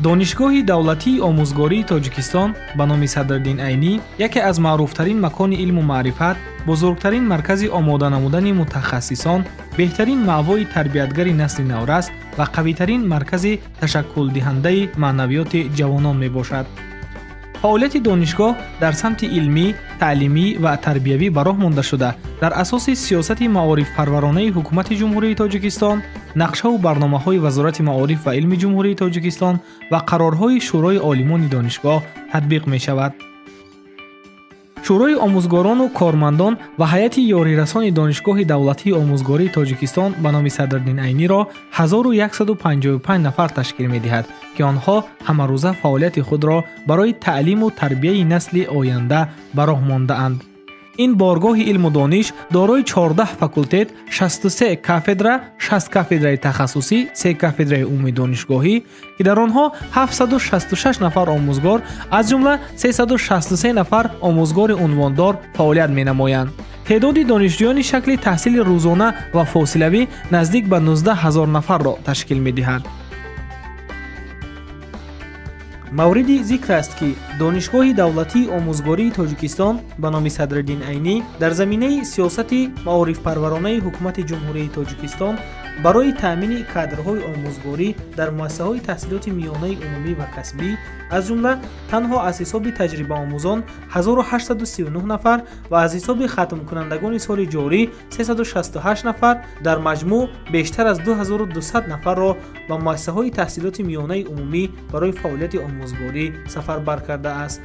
Донишгоҳи давлатии омӯзгории Тоҷикистон ба номи Садриддин Айнӣ яке аз маъруфтарин макони илму маърифат, бузургтарин маркази омода намудани мутахассисон, беҳтарин маъвои тарбиятгари насли наврас ва қавитарин маркази ташаккулдиҳандаи маънавиёти ҷавонон мебошад. Фаъолияти донишгоҳ дар самти илмӣ, таълимӣ ва тарбиявӣ ба роҳ монда шуда, дар асоси сиёсати маорифпарваронаи Ҳукумати Ҷумҳурии Тоҷикистон, нақшаву барномаҳои Вазорати маориф ва илми Ҷумҳурии Тоҷикистон ва қарорҳои Шӯрои олимони донишгоҳ татбиқ мешавад. Шӯрои омӯзгорону кормандон ва ҳайати ёрирасони Донишгоҳи давлатии омӯзгории Тоҷикистон ба номи Садриддин Айниро 1155 нафар ташкил медиҳад, ки онҳо ҳамарӯза фаъолияти худро барои таълиму тарбияи насли оянда ба роҳ мондаанд. Ин боргоҳи илму дониш дорои 14 факултет, 63 кафедра, 6 кафедраи тахассусӣ, 3 кафедраи умумидонишгоҳӣ, ки дар онҳо 766 нафар омӯзгор, аз ҷумла 363 нафар омӯзгори унвондор фаъолият менамоянд. Теъдоди донишҷӯёни шакли таҳсили рӯзона ва фосилавӣ наздик ба 19 ҳазор нафарро ташкил медиҳад. Мавриди зикр аст, ки Донишгоҳи давлатии омӯзгории Тоҷикистон ба номи Садриддин Айнӣ дар заминаи сиёсати маорифпарваронаи Ҳукумати Ҷумҳурии Тоҷикистон барои таъмини кадрҳои омӯзгорӣ дар муассисаҳои таҳсилоти миёнаи умумӣ ва касбӣ, аз ҷумла танҳо аз ҳисоби таҷрибаомӯзон 1839 нафар ва аз ҳисоби хатмкунандагони соли ҷорӣ 368 нафар, дар маҷмӯъ бештар аз 2200 нафарро ба муассисаҳои таҳсилоти миёнаи умумӣ барои фаъолияти омӯзгорӣ сафарбар кардааст.